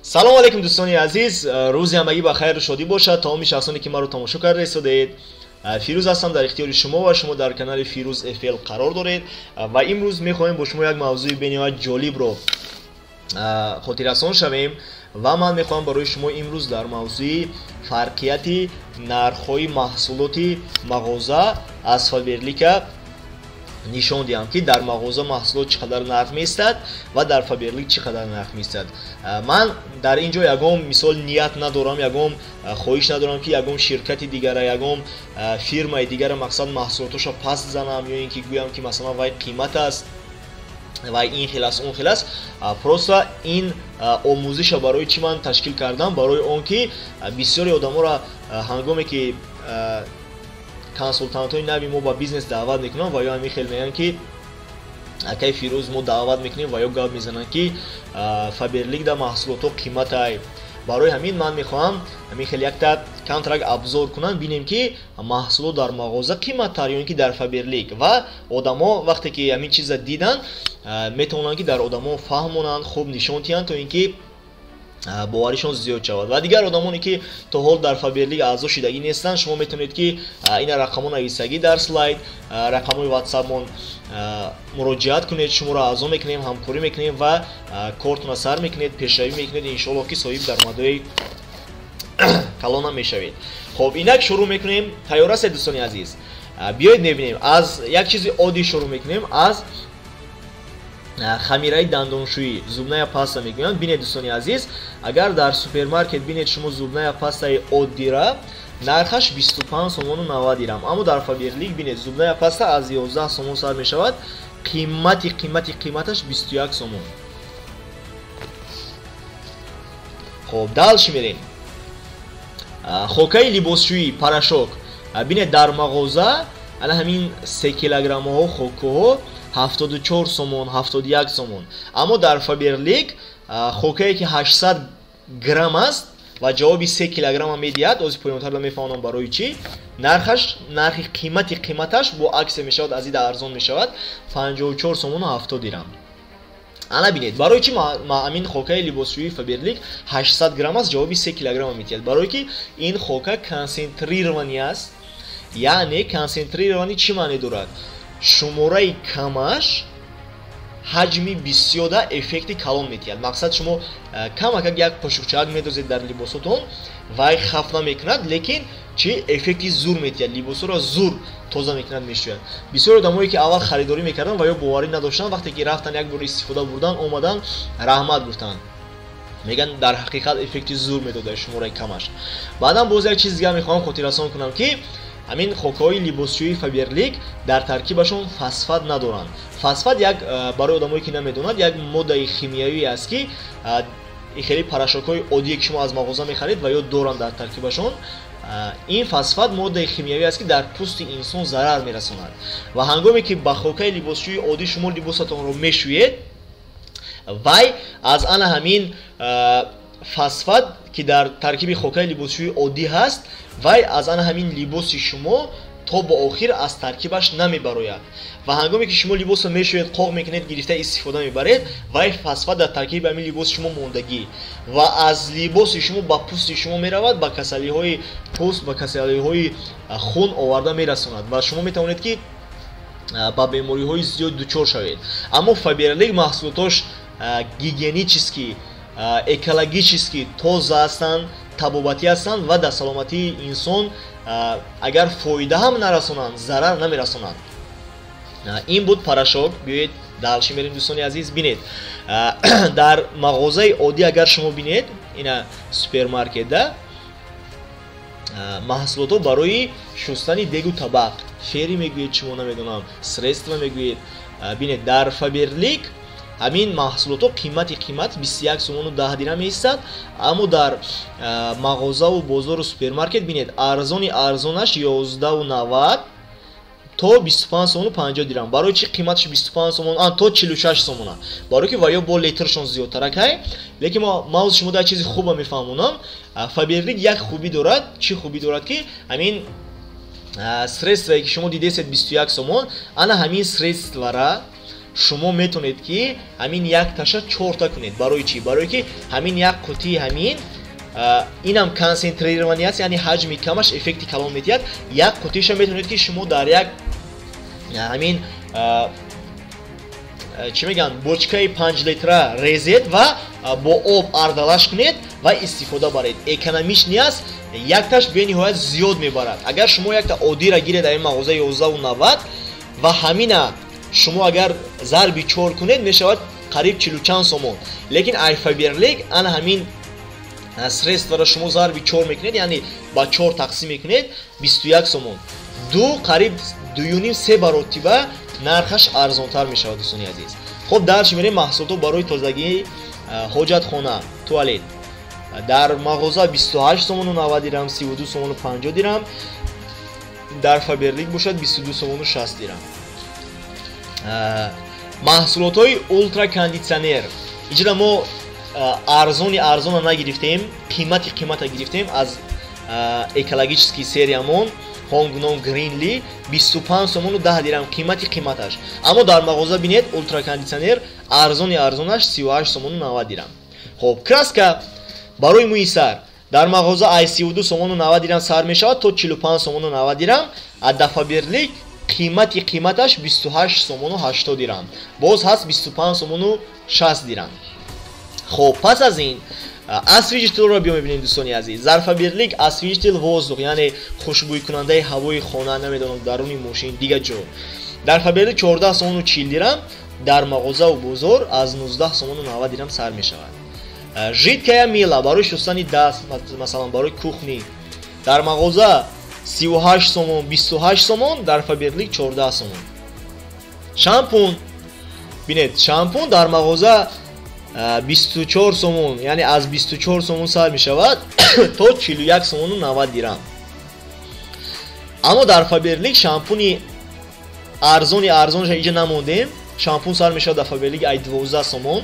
Салом алейкум, дӯстони азиз, рӯзи ҳамагӣ ба хайру шодӣ бошад. Тамоми шахсоне, ки маро тамошо карда истодаед, Фирӯз ҳастам дар ихтиёри шумо ва шумо дар канали Фирӯз ФЛ қарор доред. Ва имрӯз мехоҳем бо шумо як мавзӯи бениҳоят ҷолибро хотиррасон шавем ва ман мехоҳам барои шумо имрӯз дар мавзӯи фарқияти нархҳои маҳсулоти мағоза аз Фаберлика нишон диҳам, ки дар мағоза маҳсулот чӣ қадар нарх меистад ва дар Фаберлик чӣ қадар нарх меистад. Ман дар ин ҷо ягон мисол ният надорам, ягон хоҳиш надорам, ки ягон ширкати дигара, ягон фирмаи дигара, мақсад, маҳсулотоша паст занам ё ин ки гӯям, ки масалан вай қимат аст, вай ин хел аст, он хел аст. Просто ин омӯзиша барои чӣ ман ташкил кардам? Барои он ки бисёри одаморо, ҳангоме ки консултантҳои нави мо ба бизнес даъват мекунанд ва ё ҳамин хел мегӯянд, ки акай Фирӯз, мо даъват мекунем, ва ё гап мезананд, ки Фаберликда маҳсулотҳо қиматай. Барои ҳамин ман мехоҳам ҳамин хел якта контракт обзор кунам, бинем, ки маҳсулот дар мағоза қиматтар ё ин ки дар Фаберлик. Ва одамо вақте ки ҳамин чиза диданд, метавонанд, ки дар одамо фаҳмонанд, хуб нишон диҳанд, то ин ки боваришон зиёд шавад. Ва дигар одамоне, ки то ҳол дар Фаберлик аъзо шидагӣ нестанд, шумо метавонед, ки ина рақамҳо нависагӣ дар слайд, рақамҳои ватсапмон муроҷиат кунед. Шуморо аъзо мекунем, ҳамкорӣ мекунем ва кортона сар мекунед, пешравӣ мекунед. Иншоаллоҳ, ки соҳиби даромадҳои калонам мешавед. Хоб, инак шурӯъ мекунем. Тайёр ҳастед, дӯстони азиз? Биёед, мебинем, аз як чизи оддӣ шурӯъ мекунем, аз хамираи дандоншӯӣ, зубная паста мегӯянд. Бинед, дӯстони азиз, агар дар супермаркет бинед шумо зубная пастаи оддира, нархаш 25 сомону 90 дирам, аммо дар Фаберлик бинед, зубная паста аз 11 сомон сар мешавад, қимати қимати қиматаш 21 сомон. Хоб, дальше мерем. Хокаи либосшӯӣ, порошок, бинед, дар мағоза ана ҳамин 3 килограммаҳо хокаҳо 74 сомон, 71 сомон, аммо дар Фаберлик хокае, ки 800 грамм аст ва ҷавоби 3 килограмма медиҳад, ози поёнтар мефаҳмонам барои чӣ, нархаш, нархи қимати қиматаш бо аксия мешавад, аз ида арзон мешавад, 54 сомону 70 дирам. Ана бинед, барои чӣ ҳамин хокаи либосшӯии Фаберлик 800 грамм аст, ҷавоби 3 килограмма медиҳад? Барое ки ин хока консентрированный аст. Яъне консентрированный чӣ маъне дорад? Шумораи камаш ҳаҷми бисёда эффекти калон медиҳад. Мақсад, шумо камакак як қошуқчаак медозед дар либосотон, вай хаф намекунад, лекин чи эффекти зур медиҳад, либосҳоро зур тоза мекунад, мешӯяд. Бисёр одамое, ки аввал харидорӣ мекарданд ва ё боварӣ надоштанд, вақте ки рафтан, як бор истифода бурдан, омадан, раҳмат гуфтанд, мегӯянд, дар ҳақиқат эффекти зур медода шумораи камаш. Баъдан боз як чиз дигар мехоҳам хотиррасон кунам, ки ҳамин хокаҳои либосшӯии Фаберлик дар таркибашон фосфат надоранд. Фосфат як, барои одамое, ки намедонад, як моддаи химиявӣ аст, ки хеле порошокҳои оддие, ки шумо аз мағоза мехаред, ва ё доранд дар таркибашон. Ин фосфат моддаи химиявӣ аст, ки дар пӯсти инсон зарар мерасонад. Ва ҳангоме ки ба хокаи либосшӯии оддӣ шумо либосатонро мешӯед, вай аз ана ҳамин фосфат, ки дар таркиби хокаи либосшӯии оддӣ ҳаст, вай аз ана ҳамин либоси шумо то ба охир аз таркибаш намебарояд. Ва ҳангоме ки шумо либосро мешӯед, қоқ мекунед, гирифта истифода мебаред, вай фосфат дар таркиби ҳамин либоси шумо мондагӣ ва аз либоси шумо ба пӯсти шумо меравад, ба касалиҳои пӯст, ба касалиҳои хун оварда мерасонад ва шумо метавонед, ки ба бемориҳои зиёд дучор шавед. Аммо Фаберлик маҳсулотош гигиенический, экологически тоза ҳастанд, табобатӣ ҳастанд ва дар саломатии инсон агар фоида ҳам нарасонанд, зарар намерасонанд. Ин буд порошок. Биёед, дальше мерем, дӯстони азиз. Бинед, дар мағозаи оддӣ агар шумо бинед, ина супермаркетда маҳсулотҳо барои шустани дегу табақ, Фери мегӯед шумо, намедонам, средства мегӯед, бинед, дар Фаберлик ҳамин маҳсулотҳо қимати қимат 21 сомону 10 дирам меистад, аммо дар мағозаву бозору супермаркет бинед, арзони арзонаш 11,90 то 25 сомону 50 дирам. Барои чӣ қиматаш 25 сомон то 46 сомона? Барое ки ва ё бо литршон зиёдтаракай. Лекин ма шумо дар чизи хуба мефаҳмонам. Фаберлик як хубӣ дорад. Чӣ хубӣ дорад? Ки ҳамин средствое, ки шумо дидесед 21 сомон, ана ҳамин средствара Шумо метавонед ки ҳамин як таша чорта кунед. Барои чӣ? Барои ки ҳамин як қутии ҳамин инам консентрированный аст, яъне ҳаҷми камаш эффекти калон медиҳад. Як қутиша метавонед ки шумо дар як ҳамин чӣ мегӯянд, бочкаи 5 литра резед ва бо об ардалаш кунед ва истифода баред. Экономичный аст, якташ бениҳоят зиёд мебарад. Агар шумо якта оддира гиред дар ин мағоза 11,90 ва ҳамина шумо агар зарби 4 кунед, мешавад қариб 40 чанд сомон. Лекин ай Фаберлик ана ҳамин средствора шумо зарби 4 мекунед, яъне ба 4 тақсим мекунед, 21 сомон. Ду қариб 2,5-3 баротиба нархаш арзонтар мешавад, дӯстони азиз. Хуб, дарш мерем маҳсулотҳо барои тозагии ҳоҷатхона, туалет. Дар мағоза 28 сомону 90 дирам, 32 сомону 50 дирам, дар Фаберлик бошад 22 сомону 60 дирам. Маҳсулотҳои ултракондитсионер. Иҷра мо арзони арзона нагирифтем, қимати қимата гирифтем аз экологический сериямон Хонгнон Гринли 25 сомону 10 дирам қимати қиматаш. Аммо дар мағоза бинед, ултракондитсионер арзони арзонаш 38 сомону 90 дирам. Хоб, краска барои мӯи сар дар мағоза ай 32 сомону 90 дирам сар мешавад то 45 сомону 90 дирам, а дар Фаберлик қимати қиматаш 28 сомону 80 дирам. Боз ҳаст 25 сомону 60 дирам. Хоб, пас аз ин освежителро биё мебинем, дӯстони азиз. Дар Фаберлик освежитель воздух, яъне хушбӯйкунандаи ҳавои хона, намедонам, даруни мошин, дигар ҷо. Дар Фаберлик 14 сомону 40 дирам, дар мағозаву бозор аз 19 сомону 90 дирам сар мешавад. Жидкая мыло барои шустани даст, масалан барои кухни, дар мағоза 38 сомон, 28 сомон, дар Фаберлик 14 сомон. Шампун, бинед, шампун дар мағоза 24 сомон, яъне аз 24 сомон сар мешавад то 41 сомону 90 дирам. Аммо дар Фаберлик шампуни арзони арзонша иҷа намондем. Шампун сар мешавад дар Фаберлик ай 12 сомон,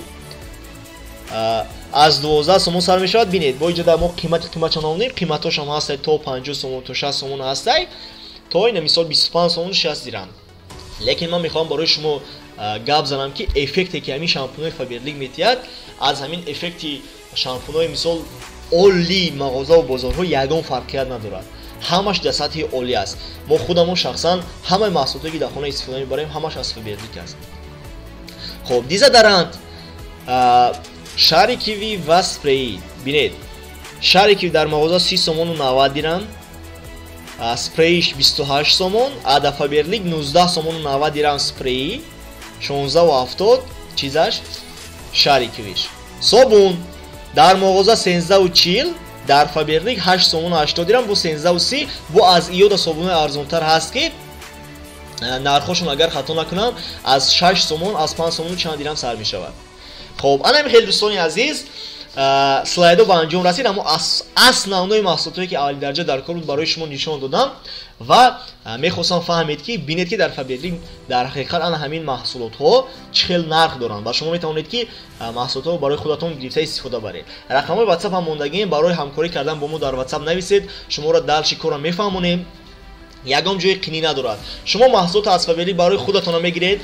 аз 12 сомон сар мешавад. Бинед, бо иҷа мо қимати қиматша намондем, қиматошам ҳастай то 50 сомон, то 60 сомон ҳастай, то ина мисол 25 сомону 60 дирам. Лекин ман мехоҳам барои шумо гап занам ки эффекте ки ҳамин шампунҳои Фаберлик метиҳад, аз ҳамин эффекти шампунҳои мисол олии мағозаву бозорҳо ягон фарқият надорад. Ҳамаш дар сатҳи олӣ аст. Мо худамон шахсан ҳамаи маҳсулоте ки дар хона истифода мебарем, ҳамаш аз Фаберлик аст. Хоб, дезодорант шариковый ва спреи. Бинед, шариковый дар мағоза 30 сомону 90 дирам, спреиш 28 сомон, а дар Фаберлик 19 сомону 90 дирам спреи, 16,70 чизаш шариковиш. Собун дар мағоза 13,40, дар Фаберлик 8 сомону 80 дирам, бо 13,30. Бо аз иёда собунҳои арзонтар ҳаст ки нархошон, агар хато накунам, аз 6 сомон, аз 5 сомону чанд дирам сар мешавад. Хоб, ана хеле, дӯстони азиз, слайдо ба анҷом расид, аммо основнои маҳсулотое ки аввали дараҷа дар кор буд барои шумо нишон додам ва мехостам фаҳмед ки бинед ки дар Фаберлик дар ҳақиқат ана ҳамин маҳсулотҳо чӣ хел нарх доранд ва шумо метавонед ки маҳсулотҳо барои худатон гирифта истифода баред. Рақамҳои WhatsApp ҳам мондагием, барои ҳамкорӣ кардан бо мо дар WhatsApp нависед, шуморо дальше кора мефаҳмонем. Ягон ҷои қинӣ надорад. Шумо маҳсулотро аз Фаберлик барои худатона мегиред,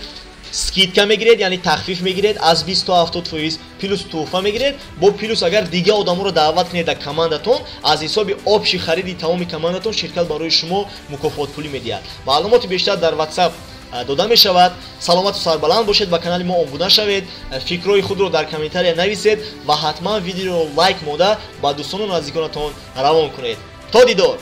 скидка мегиред, яъне тахфиф мегиред аз 20 то 70%, плюс тӯҳфа мегиред, бо плюс агар дигар одаморо даъват кунед дар командатон, аз ҳисоби общий хариди тамоми командатон ширкат барои шумо мукофотпулӣ медиҳад. Маълумоти бештар дар WhatsApp дода мешавад. Саломату сарбаланд бошед, ба канали мо обуна шавед, фикрҳои худро дар комментария нависед ва ҳатман видеоро лайк монда ба дӯстону наздиконатон равон кунед. То дидор.